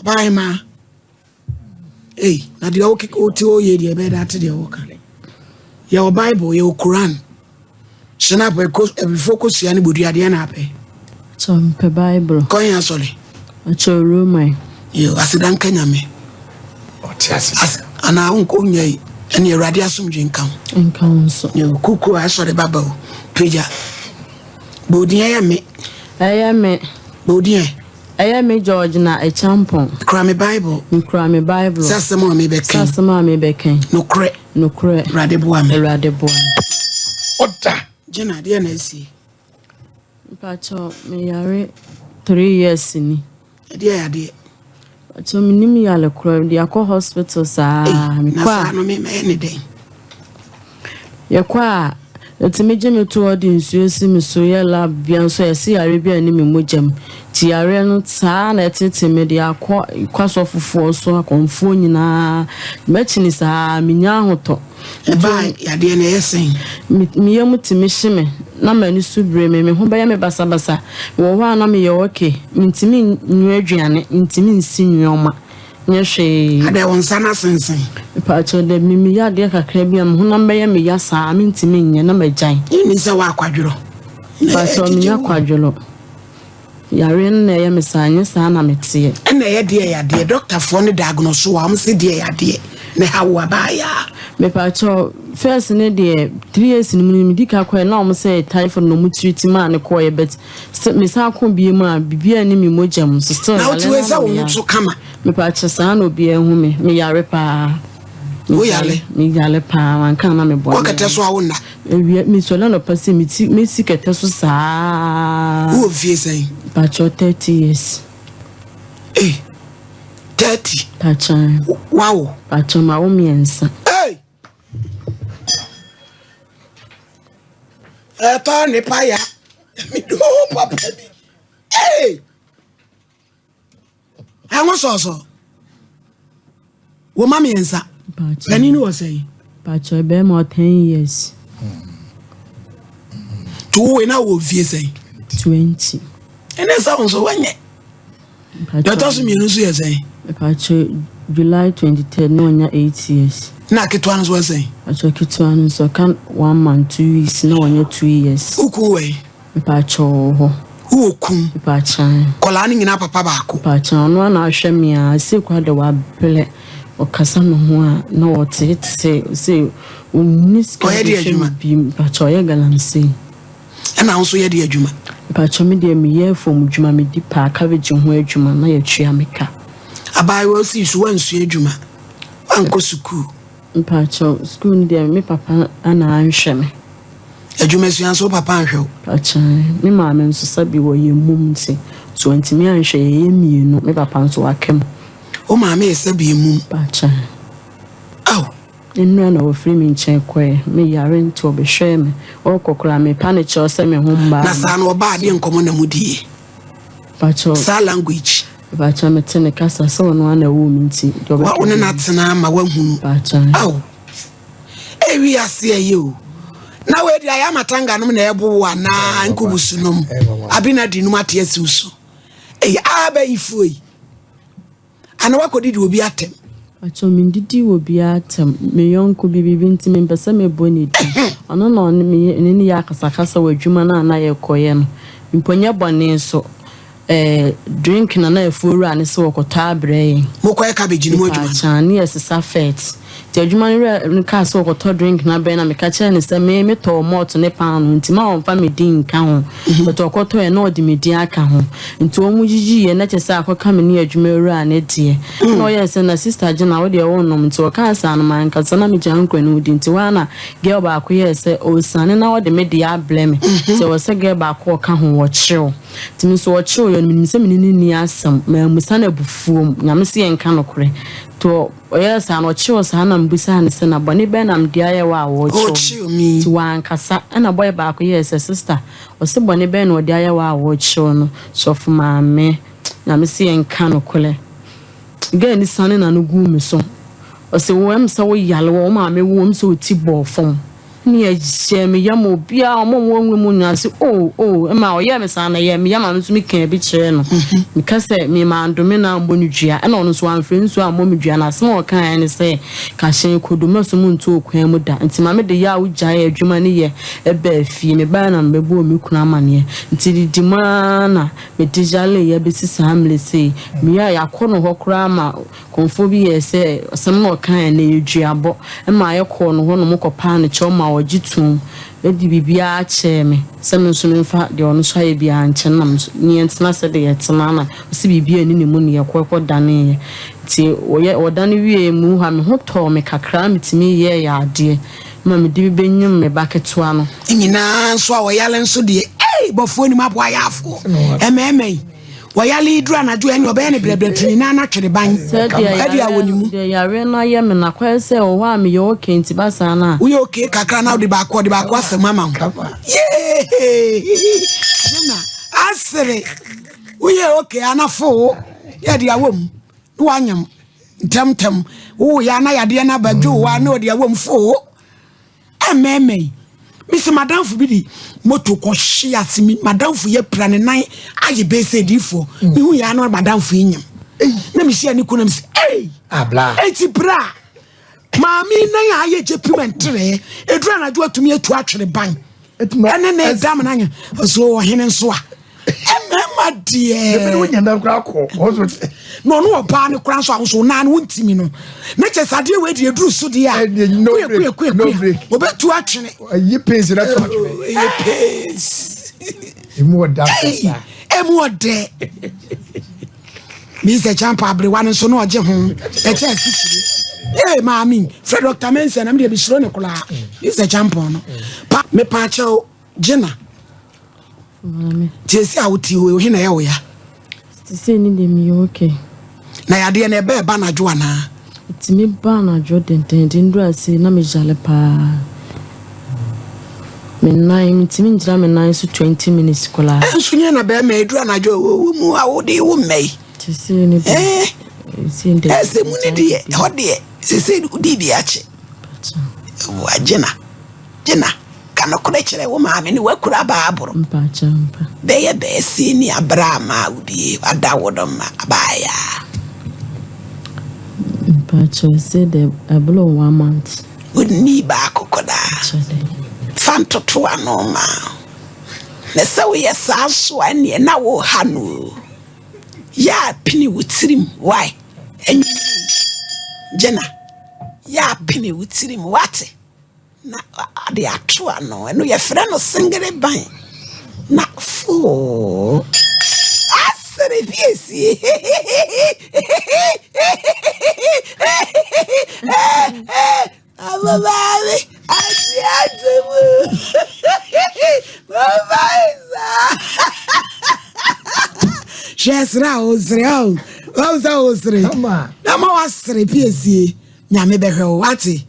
Abahemaa. Ei, na deɛ wokeka wote hɔ yie deɛ ɛbɛyɛ dɛ ate deɛ woka. Yɛwɔ Bible, yɛwɔ Quran. Snap, abifoɔ kosua ne bodua deɛ na apɛ. Kyɛ mpɛ Bible. Kɔn asɔre. Ɔkyɛ Roman. Yo, aseda nka Nyame. Ɔte ase. Anaa wonkɔ nya yi, ɛne Awurade asomdwe nka ho. Nka ho nso. Yo, kuku a asɔre baba o. Pagya. Bodin ɛyɛ me. Ɛyɛ me. Bodin ɛ. Ɛyɛ me George na Acheampong. Mekura me Bible. Mekura me Bible. Sɛ asɛm a mebɛka. Sɛ asɛm a mebɛka. Nokorɛ. Nokorɛ. Awurade boa me. Awurade boa me. Ɔda. Gyina adeɛ na asie. Mpakyɛw meyare 3 years ni. Ɛdeɛ yɛ adeɛ. Mpakyɛw menim yare korɔ de akɔ hospital saa. Mekɔ a. Na saa no me mɛyɛ ne dɛn? Yɛkɔ a, yɛtumi gye me to hɔ de nsuo si me so yɛ lab bia nso a yɛse yareɛ bi a ɛne me mogya mu nti yareɛ no saa na ɛtete me de akɔ kɔ asɔfofoɔ so akɔmfoɔ nyinaa makyini saa menya ahotɔ. Ɛbaa yadeɛ no ɛyɛ sɛn? Me me yam tumi hye me na m'ani so bire me me ho bɛyɛ me basabasa mewɔ hɔ a na meyɛ okay mentumi nnoa aduane mentumi nsi nnoɔma. Nyɛ hwee. Adɛn, wo nsa no asensen? Mepaakyɛw, dabi, meyɛ adeɛ kakra bi a, me honam bɛyɛ me ya saa, mentumi nyɛ na magyae. Yɛnni sɛ woakwadworɔ. Mepaakyɛw, mennya kwadworɔ. Yareɛ no na ɛyɛ me saa, ɛnyɛ saa na meteɛ. Ɛna ɛyɛ deɛ yadeɛ, dɔktafoɔ no diagnose wo a, wɔn se deɛ yadeɛ na ɛha wo abaayaa. Mepaakyɛw, first no deɛ, 3 years no mu no, medi ka kɔɛ na wɔn sɛ typhoid na wɔn treat maa no kɔɔeɛ but mesan kɔ bio mu a, biribiara nni me mogya mu, so still Na wote yareɛ wei no sɛ ama wo ho meyare. so kama. Mepaakyɛw saa na obiara hu me, me yare paa. Wo yare? Me yare paa, manka na me bɔ. Kɔ kɛtɛ so a wo nna? Awia, me sɔre anɔpa sɛ me ti, me si kɛtɛ so saa. Wo wɔ mfie sɛn? Mepaakyɛw 30 years. Ei, 30? Mepaakyɛw. Wawo? Mepaakyɛw mawo mmiɛnsa. Ei! Ɛtɔ nipa ya, me do papa bi. Ei! Ɛho sɔɔsɔ. Wo ma mmiɛnsa. Panin no wɔ sɛn? Pakyɛ bɛrima ɔ 10 years. To wo na wɔ mfie sɛn? 20. Ɛnɛ sɛ wo nso wanyɛ. Deɛ ɔtɔ so mmienu nso yɛ sɛn? Pakyɛ July 23rd na ɔnya 8 years. Na ketewa no nso wɔ sɛn? Pakyɛ ketewa no nso ɔka 1 month 2 weeks na ɔnya 2 years. Wokun wɔ yi? Mpakyɛ wɔ hɔ. Wowɔ kun? Mpakyɛ. Kɔlaa no nyinaa papa baako? Mpakyɛ ɔno ana ahwɛ me a sei koraa de wabrɛ ɔkasa me ho a na ɔteetee sɛ ɔnni sika Ɔyɛ de deɛ hwɛ me adwuma? bi. Mpakyɛ ɔyɛ galamsey. Ɛna wo nso yɛ deɛ adwuma? Mpakyɛ me deɛ meyɛ fam dwuma, medi paa cabbage ho adwuma na yɛtua me ka. Abaayewa osii so wansua adwuma, wankɔ sukuu. Mpakyɛ sukuu no deɛ me papa ana anhwɛ me. Adwuma sua nso wo papa anhwɛ wo? Mpakyɛ me maame nso sɛbi wɔyɛ mum nti so wantumi anhwɛ yɛyɛ mmienu, me papa nso waka mu. Wo maame yɛ sɛbi mum? Mpakyɛ. Aw. Nnura na wɔfiri me nkyɛn kɔɛ, me yare nti ɔbɛhwɛɛ me, ɔrekɔ koraa mepa ne kyɛw sɛ me ho mmaa Na saa no ɔbaa adeɛ nkɔmmɔ na mo die? Mpakyɛ. Saa language. Mpakyɛ mete ne kasa sɛ ɔno ara na ɛwoo me nti deɛ ɔbɛka Wo ne no biara. atena ama woahunu. Mpakyɛ. Aw. Ewi ase ɛyɛ o. Na wei deɛ ayɛ amatanga nom na ɛbo wo anaa nkubusu nom. Abinadi nom ate asi wo so. Eyi abayifoɔ yi. Ana wakɔdidi obi atɛm? Pakyɛw mendidi obiara atɛm. Me yɔnko bi biribi nti mempɛ sɛ mebɔ ne din. Ɔno na ɔne me ne no yɛ akasakasa wɔ adwuma no a na yɛkɔyɛ no. Mpo nyɛ bɔne nso. Eh, drink na na afuo wura no sɛ wɔkɔtɔ abrɛ yɛn. Mokɔyɛ cabbage no mu adwuma no? Mepaakyɛw, ne yɛsesa fɛt. Nti adwuma no wura no kaa sɛ wɔkɔtɔ drink no abrɛ na meka kyerɛɛ no sɛ me metɔɔ malt ne paanoo nti ma ɔmfa me din nka ho. But ɔkɔtɔeɛ na ɔde me din aka ho. Nti wɔn yiyiiɛ na kyerɛ sɛ akɔka me ne adwuma wura no deɛ. Ɛna ɔyɛɛ sɛ na sister Gina wo deɛ wonnom nti ɔkaa saa no mankasa na megyina nkura no mu di nti hɔ ara na girl baako yɛɛ sɛ ɔresiane na ɔde me deɛ abrɛ me. Nti ɛwɔ sɛ girl baako a ɔka ho wɔkyerew. Nti me nso wɔkyerew yɛ no menim sɛ me ne no nni asɛm. Mammusa no abufuo mu. Nyame se yɛnka nokorɛ. Nti ɔyɛɛ saa no ɔkyerew saa na mebisaa no sɛ na bɔne bɛn na mede ayɛ wo a wɔrekyerew me? Nti wankasa. Ɛna boy baako yɛɛ sɛ sister ɔse bɔne bɛn na ɔde ayɛ wo a wɔrekyerew no? Sɔfo maame, Nyame se yɛnka nokorɛ. Girl no siane n'ano guu me so. Ɔse wo ɛm sɛ wo yare wɔ wo maame wo ɛm sɛ wo ti bɔɔ fam. Ne ɛhyɛɛ me yam obiara wɔn a wɔwɔ nwura mu nyinaa se oh oh ɛma ɔyɛɛ me saa na ɛyɛɛ me yam a me nso mekaa bi kyerɛɛ no. Meka sɛ me mandome no ammɔ no dua ɛna ɔno nso wamfrɛ nsuo ammɔ me dua na asɛm a ɔkaeɛ ne sɛ ka hyɛn kodu mɛso mu nto ɔkwan mu da nti ma mede yaw gyaee adwuma no yɛ baa fie. Mebaeɛ na mebɛbɔɔ me kunu amaneɛ nti didi mu ara na mede yaleeɛ bɛsi saa mmerɛ sei. Mewie a yɛakɔ no hɔ koraa ma Kɔmfoɔ bi yɛɛ sɛ asɛm no a ɔkaeɛ no ɛyɛ duabɔ maa yɛkɔɔ no hɔnom kɔpaa no kyɛw maa ɔgye toom de biribiara kyɛɛ me sɛ me nso memfa deɛ ɔno nso ayɛ biara nkyɛ no na me nso ne yɛntena sɛdeɛ yɛtena na ɔse biribiara nni ne mu ne yɛkɔ kɔdaneeɛ nti wɔyɛ wɔdane wieeɛ mu hɔ a me ho tɔɔ me kakra metumi yɛɛ adeɛ ma mede bi bɛnyim me ba ketewa no. Nyinaa nso a wɔyare nso deɛ ei bɔfoɔ nim aboa yaafoɔ ɛmɛɛmɛ yi. Wɔyale yi duru anadwo ɛne ɔbɛyɛ ne brɛbrɛ tiri na anatwere ban ɛde awɔ ne mu. Deɛ yareɛ no ayɛ me no akɔyɛ sɛ wɔ hɔ a meyɛ okay nti ba saa no a. Woyɛ okay kakra na wode baako ɔde baako afa mu ama wo. Yee Gina asere woyɛ okay anafo yɛ de awɔ mu na wanyam ntɛmntɛm woyɛ ana yadeɛ no aba dwo wa na ɔde awɔ mu foo. Ɛmɛɛmɛ yi, mese madamfo bi de moto kɔhwe ase mi madamfo yi apira ne nan ayɛ bɛyɛ sɛ adiifoɔ mm. mehu yɛ ano madamfo yi nyam na mehyia ne kunu na mese ei enti berɛ a maame nan a ayɛ gye pim nterɛ ɛduru anadwo atumi atu atwere ban ɛne ne dam no anyɛ nso ɔhene nso a mmarima deɛ na ɔno ɔbaa no koraa nso ahosuo naa no wontimi no na kyɛ sɛ adeɛ wei deɛ ɛduru so deɛ a kuya kuya kuya kuya ɔbɛtu atwene ɛyi pins na to atwene ɛyɛ pins emu ɔda emu ɔdɛ mi sɛ kyampa aberewa no nso na ɔgye ho ɛkyɛ asikyire ee maame frɛ dɔkta mɛnsa na mi deɛ bisuro ne koraa mi sɛ kyampɔn no pa mepaakyɛw gyina Nti esi a wote hɔ yi, na ɛyɛ wo ya? Sisi ni deɛ meyɛ okay. Na yadeɛ no ɛbɛ ɛba anadwo anaa? Ɛtumi ba anadwo dendenden duru ase na meyale paa. Me nan, mentumi ngyina me nan so 20 minutes koraa. Ɛnso nyɛ na bɛrima ɛduru anadwo wɔ mu a wode wo mma yi. Sisi ni deɛ. Ɛsɛ mu ni deɛ, ɛhɔ deɛ, sisi wodi bi akye. Wagyina. Gyina, ka nokorɛ kyerɛ wo maame ne woakura baaboro bɛyɛ bɛɛsii ne aberɛ a maa wo bie wada wo no ma abaayaa. Mpakyɛw sɛ dɛ ɛboro one month. Wonni baako koraa. Fa ntoto ano ma. Na sɛ woyɛ saa nso a ɛneɛ na woha no o. Yɛ a pini wo tirim why? Anwummere yi. Gyina, yɛ a pini wo tirim wate? Na ɔde ato ano. Ɛno yɛfrɛ no sengere ban. Na foo asere fiesie. Ababaawe ase ase mu. Mama isa. Hwɛ sere a wosere ɔ. Wɔn sɛ wosere. Na ma wasere piesie. Nyame bɛhwɛ wo wate.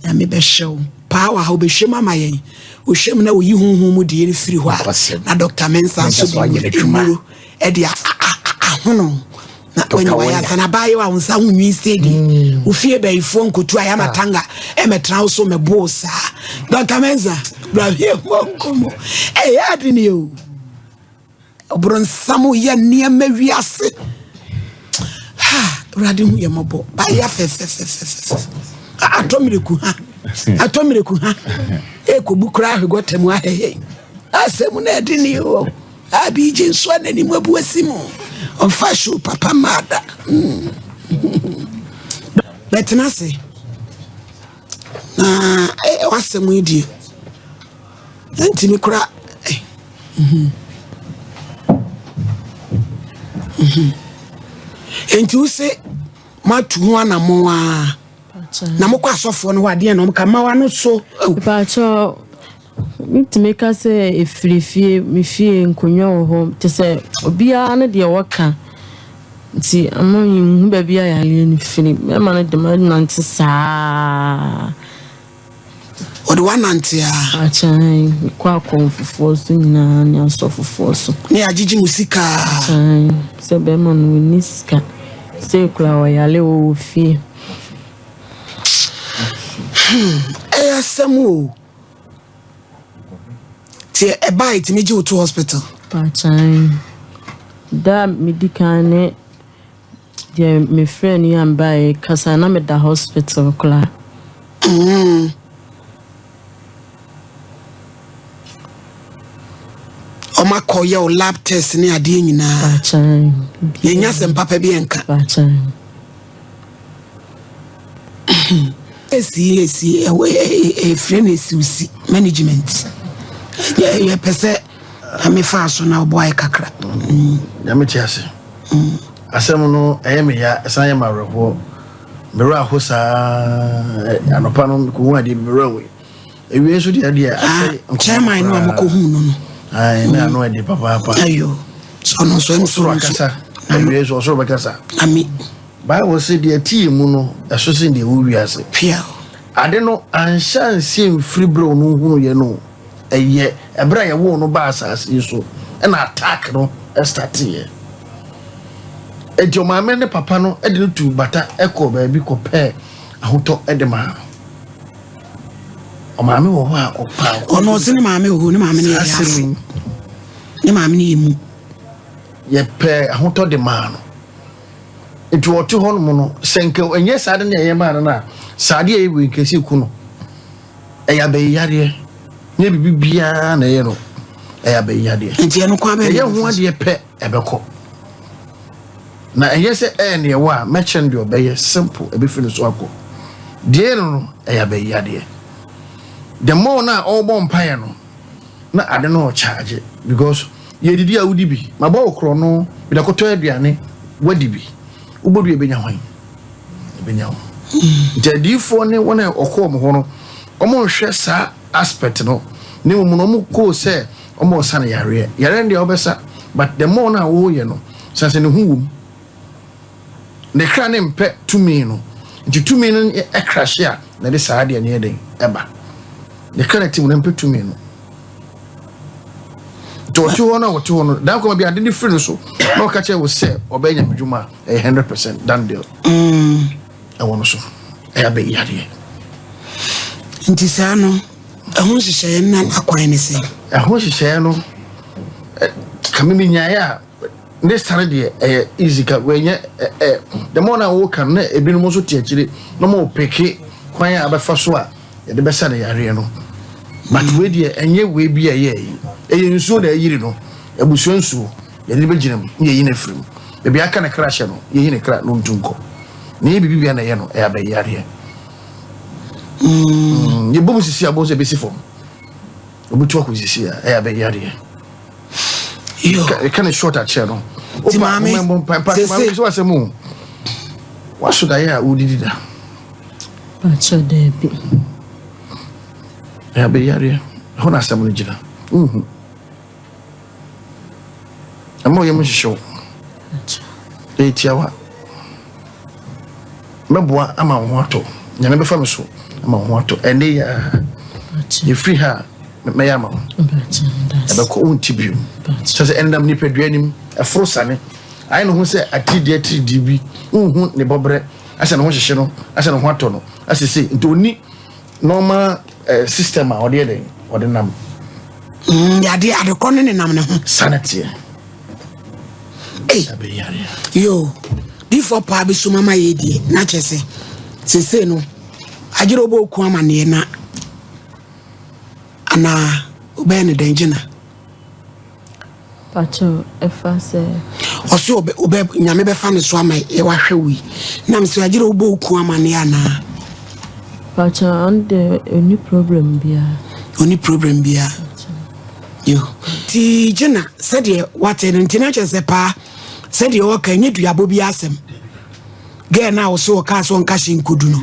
Nyame bɛhwɛ wo paa wɔ ha wobɛhwɛ mu ama yɛn. Wohwɛ mu na woyi honhom mu deɛ no firi hɔ a na Dr. Mensah nso de nnuro ɛde ahono na wanya wayɛ asa na abaayewa a wo nsa ho nwi sɛ di mm. wo fie bayifoɔ nkotu ayɛ ama ah. tanga ɛmɛtena wo so mɛbo saa Dr. Mensah bra hwɛ mmɔ nkɔmmɔ ɛyɛ ade ne o Ɔbronsam yɛ nneɛma wiase. Ha, Awurade hu yɛ mmɔbɔ. Bayɛ fɛfɛfɛfɛfɛ. Atɔ mmireku ha. Atɔ mmireku ha. Ekobu koraa ahwɛ gɔta mu ahɛhɛ. Asɛm na ɛde ne o. Abi gye nso a n'anim abu asi mu. Ɔmfa show papa mmaa da. Hmm. Bɛtena ase. Na eh, wasɛm yi deɛ. Ɛntumi kora eh. Mhm. Mhm. Enti wo se moatu ho anammɔn a na mokɔ asɔfoɔ no hɔ adeɛ na ɔmka ma wano so. Mpakyɛ metumi ka sɛ ɛfiri fie me fie nkonnwa wɔ hɔ te sɛ obiara ne deɛ wɔka nti ama menhu baabi a yareɛ no firi mɛma no de manante saa. Ɔde wo anante a. Akyɛn, mekɔ akɔmfofoɔ so nyinaa ne asɔfofoɔ so. Ne agyegye mo sika. Akyɛn, sɛ bɛrima no ɔnni sika. Sei koraa ɔyare ɔwɔ fie. Hmm, ɛyɛ asɛm o. Nti ɛbaa ɛtumi gye wo to hospital? Paakyan. Da a medi kan ne deɛ mefrɛ no yi a mebaeɛ kasa na meda hospital koraa. Mm. Ɔma kɔ yɛ wo lab test ne adeɛ nyinaa. Paakyan. Yɛnya sɛm papa bi ɛnka. Paakyan. Esi esi ɛfrɛ no esiwsi management. Yɛpɛ sɛ nyame faa so na ɔboa yɛ kakra. Nyame te ase. Asɛm no ɛyɛ me ya ɛsan yɛ me awerɛhoɔ. Me werɛ aho saa anɔpa no mekɔhu adeɛ bi me werɛ hoe. Ewie nso deɛ deɛ asɛe ah, chairman no a mokɔhu no no. Ae na ano ɛde papaapa. Ayo. Ɔno nso ɛm so akasa. Ewie nso ɔsoro bɛkasa. Ami. Bible se deɛ ɛte yɛn mu no, ɛso sen deɛ ɛwɔ wiase. Pia. Ade no anhyɛ anseɛ mfiri berɛ ɔno hunuiɛ no o, ɛyɛ ɛberɛ a yɛwoo no baa asase yi so ɛna attack no starteeɛ. Enti ɔmaame ne papa no de no tuu bata kɔɔ baabi kɔpɛɛ ahotɔ de maa no. Ɔmaame wɔ hɔ a ɔpaa Ɔno ɔse ne maame wɔ hɔ, ne maame no yɛ yafo. Ne maame no yɛ mu. Yɛpɛɛ ahotɔ de maa no. Nti ɔte hɔ nom no, sɛ nka ɛnyɛ saa de na ɛyɛ maa no no a, saa adeɛ a ɛyɛ wei nka ɛsɛ ku no. Ɛyɛ abɛyiyadeɛ. Nyɛ biribi biara na ɛyɛ no. Ɛyɛ abɛyiyadeɛ. Nti ɛno kwan bɛn Ɛyɛ ho adeɛ pɛ ɛbɛkɔ. Na ɛnyɛ sɛ ɛyɛ neɛ ɛwɔ a mɛkyerɛ no deɛ ɔbɛyɛ simple ɛbɛfiri no so akɔ. Deɛ ɛyɛ no no ɛyɛ abɛyiyadeɛ. The more no a ɔrebɔ mpaeɛ no, na ade no ɔcharge because yɛdidi a wodi bi mabɔ wo korɔ no mede akɔtɔ aduane wadi bi wobɔdu ɛbɛnya hwan ɛbɛnya wo nti adiyifoɔ ne wɔn a ɔkɔ wɔn hɔ no wɔn nhwɛ saa aspect no ne mu no wɔn koo sɛ wɔn ɔsa no yareɛ yareɛ no deɛ wɔbɛsa but the more no a wɔyɛ no sɛ sɛ ne ho wom Ne kra no mpɛ tumi no, nti tumi no krahye a na ɛde saa adeɛ no yɛ den ɛba. Ne kra no te mu no mpɛ tumi no. Nti ɔte hɔ no a ɔte hɔ no, dan kɔma bi ade no firi no so na ɔka kyerɛ wo sɛ ɔbɛyɛ nyame dwuma a ɛyɛ 100% done deal. Ɛwɔ no so. Ɛyɛ abɛyi adeɛ. Nti saa no, ɛho nhyehyɛeɛ no akwan ne sɛn? Ɛho nhyehyɛeɛ no, kame menyaeɛ a Ne sare deɛ ɛyɛ easy ka wɛnyɛ ɛ ɛ the more na woka no na ebinom nso te akyire na wɔn peke kwan a abɛfa so a yɛde bɛsa ne yareɛ no but wei deɛ ɛnyɛ wei bi a ɛyɛ yi ɛyɛ nsuo na ɛyiri no abusua nsuo yɛde no bɛgyina mu na yɛyi no afiri mu baabi aka ne kra hyɛ no yɛyi ne kra na ɔntu nkɔ na ɛyɛ biribi bia na ɛyɛ no ɛyɛ abɛyareɛ mm, yɛbɔ mu sisi abɔ sɛ ɛbɛsi fam obi to akɔ sisi a ɛyɛ abɛyareɛ Yɛka ne short akyerɛ no. Ti maame sese. Sɛ wasɛm o. Waso daeɛ a wodidi da. Pakyɛ daabi. Ɛyɛ abɛyareɛ. Ɛhɔ na asɛm no gyina. Nhu. Ɛma ɔyɛ mu hyehye wo. Ɛyɛ tiawa. Mɛboa ama wo ho atɔ. Nyame bɛfa me so ama wo ho atɔ. Ɛnde yɛ a. Yɛfiri ha a. Mɛyɛ ama wo. Ɛbɛkɔ wo nti bio. Kyerɛ sɛ ɛnam nipadua anim, ɛforo sane. Ayɛ ne ho sɛ atiridii atiridii bi. Wonhu ne bɔberɛ, asɛ ne ho hyehye no, asɛ ne ho atɔ no, asɛ sei. Nti ɔnni normal eh, system a ɔde yɛ dɛn, ɔde nam. Mm, yadeɛ adekorɔ ne nenam ne ho. Sane teɛ. Ei, yo, difoɔ paa bi so mama yɛ die, na kyɛ sɛ, sesei no, agyere wobɔ oku amaneɛ na Anaa wobɛyɛ no dɛn gyina? Pakyɛw ɛfa sɛ. Ɔse ɔbɛ ɔbɛ nyame bɛfa ne so ama yɛ wahwɛ wo yi. Nam sɛ agyere wobɔ wo kun amaneɛ anaa? Pakyɛw ɔno deɛ ɔnni problem biara. Ɔnni problem biara. Yo. Ti gyina sɛdeɛ wate no nti na kyerɛ sɛ paa sɛdeɛ ɔka ɛnyɛ duabɔ bi asɛm. Girl no a ɔse ɔkaa sɛ ɔnka hyɛ nkodu no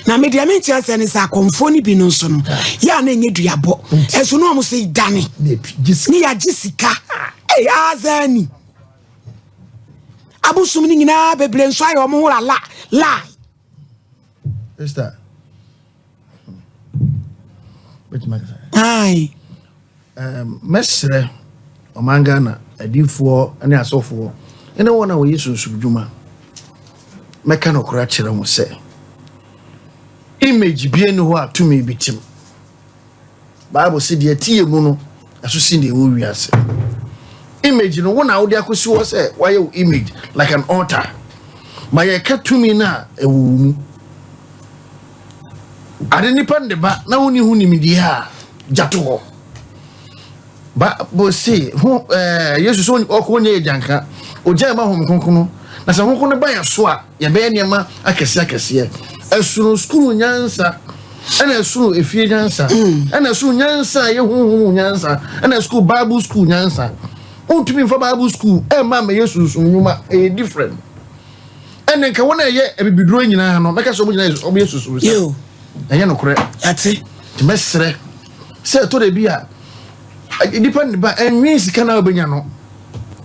na me deɛ mente asɛ ne sɛ akɔmfoɔ no bi no nso no yɛ a na ɛnyɛ duabɔ ɛso no ɔmo se dane ne yɛagye sika ɛyɛ azani abosom no nyinaa bebree nso ayɛ ɔmo ho la la Esther Aye. Mɛsrɛ ɔman Ghana adiyifoɔ ne asɔfoɔ ne wɔn a wɔyɛ sunsum dwuma, mɛka nokorɛ akyerɛ mo sɛ, image bie ni hɔ a tumi bi tim. Bible se deɛ ɛte yɛ mu no, Ɛso sen deɛ ɛwɔ wiase. Image no, wo na wode akɔsi hɔ sɛ woayɛ wo image like an altar. Ma yɛka tumi no a ɛwɔ wo mu. Ade nipa no de ba na wonni ho nimdeɛ a, gya to hɔ. Bible se ho ɛɛ eh, Yesu sɛ ɔkɔ ɔnyɛ yɛ gyanka. Ogya ɛma honhom kronkron na sɛ honhom no ba yɛ so a, yɛbɛyɛ nneɛma akɛseɛ akɛseɛ. Ɛsono sukuu nyansa, ɛna ɛsono efie nyansa, ɛna ɛsono nyansa a ɛyɛ honhom mu nyansa, ɛna ɛsono Bible school nyansa. Wontumi nfa Bible school ɛmma mmɛyɛ sunsum nnwuma, ɛyɛ different. Ɛnna nka wɔn a ɛyɛ abibiduro nyinaa no, mɛka sɛ wɔn nyinaa wɔn yɛ sunsum sa. Ɛnyɛ nokorɛ. Yate. Nti mɛsrɛ sɛ ɛtɔ da bi a nipa ne ba ɛnwen sika na wobɛnya no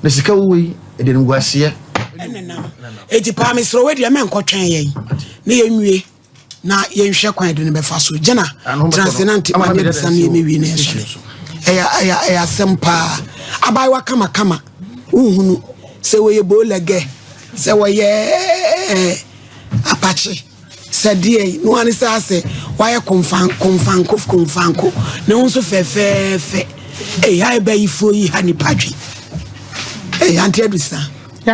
na sika wowɔ yi ɛde animguaseɛ ɛnenam. Eti paa mesrɛ wo deɛ mɛnkɔtwɛn yɛn na yɛnwie na yɛnhwɛ kwan yɛde no bɛfa so. Gyina tena ase na nte maame abisa no yɛmɛwie na yɛsɔre. Ɛyɛ ɛyɛ ɛyɛ asɛm paa. Abaayewa kamakama wohunu sɛ wɔyɛ boolɛgɛ sɛ wɔyɛ ɛɛ apakye. Sɛ deɛn no ara ne sɛ asɛ wayɛ komfan komfanko komfanko ne ho nso fɛfɛɛfɛ. Ei ha ɛbɛyifoɔ yi ha nipa dwe. Ei ante adusa.